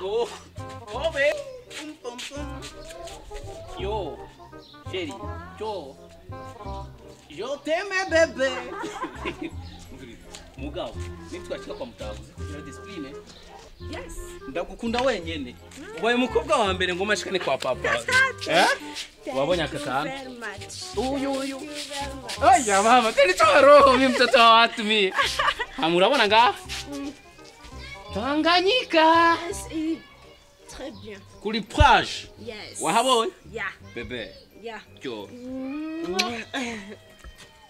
Ego. Obe. Pum pum pum. Yo. Chérie. Yo. Je t'aime bébé. Mugabo, nitwashika kwa mutabuzi kugira discipline. Yes. Ndagukunda wenyene. Ubaye umukobwa wa mbere ngo mashikane kwa papa. Eh? Wabonye akakana. Uyu uyu. Oya mama, nilitoa roho mimi mtoto wa watu mimi. Hamurabona nga? Tanganyika. Très bien. Kuri plage. Yes. Wahabonye? Yeah. Bébé. Yeah. Yo.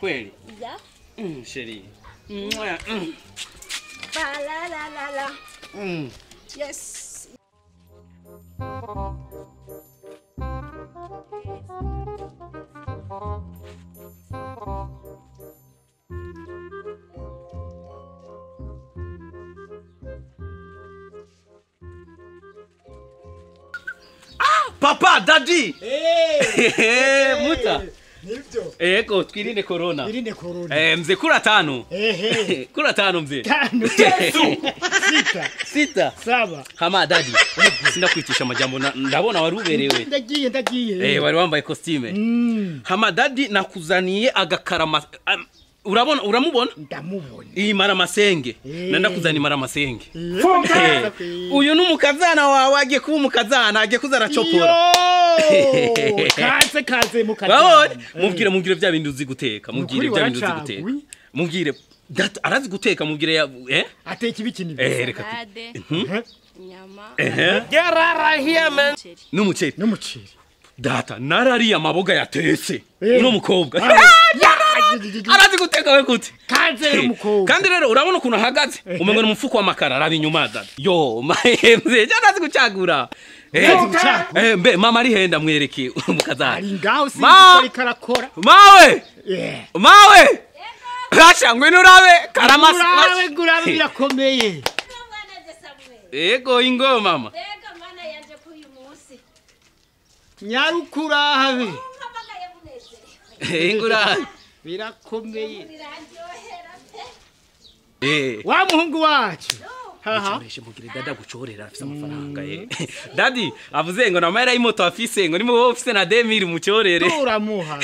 Kweli? Yeah. Chérie. Ba la la la la. Yes. Ah, papa, daddy. Hey. Muta. Nibyo. Ego twirinde corona. Twirinde corona. Mzee kura tano. Ehe. Kura tano mzee. Tano. Sita. Sita. Saba. Hama daddy. Sindakwitisha amajambo ndabona wari uberewe. Ndagiye ndagiye. Wari wambaye costume. Hama daddy nakuzaniye agakarama urabona uramubona? Ndamubona. Iyi mara masenge. Nandakuzaniye mara masenge. Uyu numukazana wawe agiye kuba umukazana agiye kuzara chopora. Kaze kaze mukazana. Mubwire mubwire bya bindi uzi guteka, mubwire bya bindi uzi guteka. Mubwire data arazi guteka mubwire ya ateka ibiki ni reka. Inyama. Get here man. N'umuceri. N'umuceri. Data narariye amaboga yatetse. Uno mukobwa. Arazi guteka we gute? Kaze rero mukobwa. Kandi rero urabona ukuntu ahagaze umengo ni umufuko w'amakara arabi inyuma dada. Yo mahemze arazi gucagura. Mbe mama ari henda mwereke umukazana. Ari ngaho sinzi ko arakora. Mawe. Mawe. Rasha ngwino urabe karamasi. Urabe gurabe birakomeye. Ego ingo mama. Ego mana yanje kuyu munsi. Nyarukurabe. Ingura. Birakomeye. Wa muhungu wacu. Haha. Mugire dada gucorera afise amafaranga Daddy avuze ngo namahera y'imoto afise ngo ni wowe ufise na 2000 mucorere. Turamuha.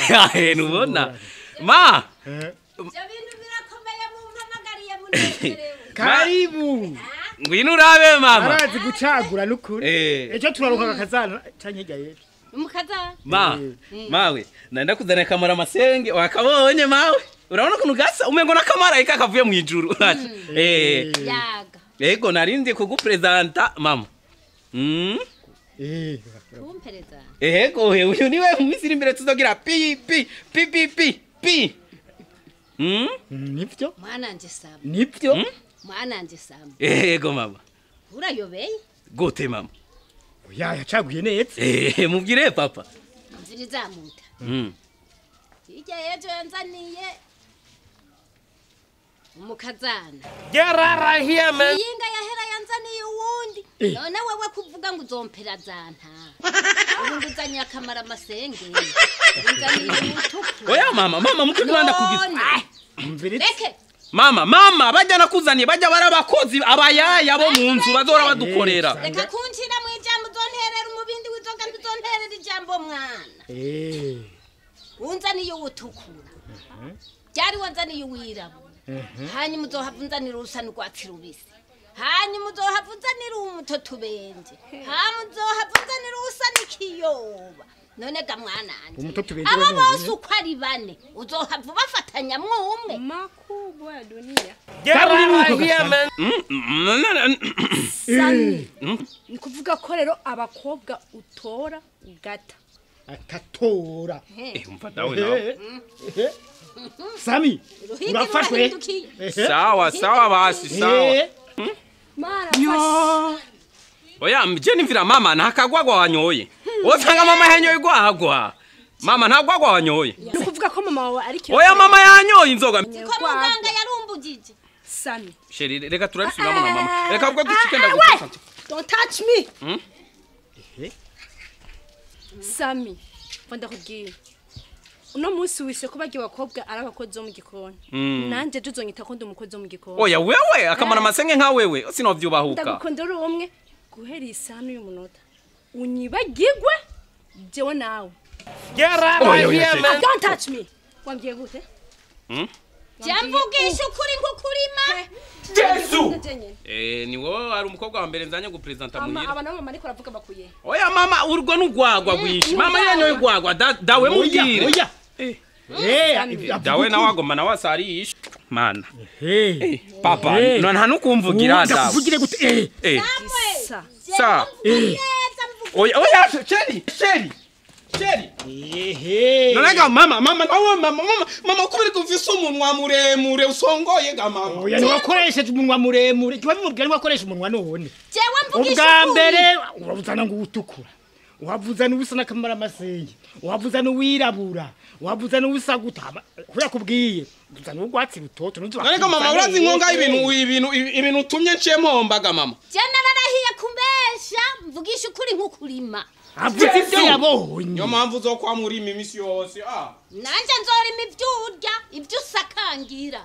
Nubona. Ma. Ibyo bintu birakomeye mumpamagariye munezerewe. Karibu. Ngwino urabe mama. Arazi gucagura nukuri. Ejo turaruka akazana canke hirya yejo. Umukaza. Ma, mawe, nanda kuzana kamara masenge wakabonye mawe. Urabona ukuntu gasa umengo nakamara ika kavuye mu ijuru. Yaga. Ego narindi kugupresenta mama. Kumpereza. Ego uyu niwe mu minsi iri imbere tuzogira pi pi pi pi pi pi. Nivyo? Mwana nje Sam. Nivyo? Mwana nje Sam. Ego mama. Urayobeye? Gute mama. Oya yacaguye neza. Mubwire papa. Mviriza muta. Hirya yejo yanzaniye umukazana. Get out here man. Iyinga yahera yanzaniye uwundi. None wewe kuvuga ngo uzompera zanta. Ubu nguzanye akamara masenge. Nzaniye umutuku. Oya mama, mama mukiganda kugiza. Mviriza. Reke. Mama, mama bajya nakuzaniye bajya barabakozi abayaya bo mu nzu bazora badukorera. Reka kuncira mu ijambo uzonterera umubindi w'inzoga nduzonterera ijambo mwana. Unzaniye uwutukura. Byari wanzaniye uwirabura. Hanyuma uzohava unzanira urusa n'urwatsi rubisi. Hanyuma uzohava unzanira umutoto ubenje. Hanyuma uzohava unzanira urusa n'ikiyoba. None ga mwananje. Aba bose uko ari bane uzohava ubafatanya mwo umwe. Makubwa ya dunia. Sami. Ni kuvuga ko rero abakobwa utora gata. Akatora. Umva dawe nawe. Sami, urafashwe. Sawa sawa basi sawa. Mara. Oya mje nimvira mama ntakagwagwa wanyoye. Osanga mama yanyoye gwagwa. Mama ntagwagwa wanyoye. Ni kuvuga ko mama wawe ari Oya mama yanyoye inzoga. Ko muganga yarumbugije. Sami. Chérie reka turabisubiramo na mama. Reka ubwo ducike ndagufasha. Don't touch me. Sami, ndakubwira. Uno munsi wise ko bagiye bakobwa ari abakozi bo mu gikoni. Nanje je uzonyita ko ndi umukozi wo mu gikoni. Oya wewe akamara masenge nka wewe sinovyubahuka. Ndagukunda uri umwe. Guhera isaha n'uyu munota unyibagirwe jewe nawe. Get out of here, man. Don't touch me. Wambwiye gute? Jamvugisha ukuri nkukurima. Yesu. Ni wowe ari umukobwa wa mbere nzanye gupresenta muhira. Aba nabo mama ariko aravuga bakuye. Oya mama urwo n'ugwagwa gwishi. Mama yanyoye ugwagwa dawe mubwire. Oya. Dawe nawe agoma nawe asari mana. Papa nta nukumvugira dawe. Ndakuvugire gute? Sa. Oya oya Sheri Sheri. Sheri. Nonega mama mama nawe mama mama mama kubera ko ufise umunwa muremure usongoye ga mama. Oya ntiwakoresheje umunwa muremure. Kiba bimubwira ntiwakoresha umunwa none. Jewe mvugisha ubwa mbere uravuzana ngo utukura. Wavuza n'ubusa n'akamara amasenyi. Wavuza n'uwirabura. Wavuza n'ubusa gutama. Kuya kubwiye. Uvuza n'urwatsi rutoto n'uzuba. Nonega mama urazi inkonga y'ibintu ibintu ibintu utumye nciye mpombaga mama. Je nararahiye kumbesha mvugisha ukuri nkukurima. Avuze ibyo yabonye. Niyo mpamvu uzokwamurima imisi yose. Nanje nzorima ibyo urya, ibyo usakangira.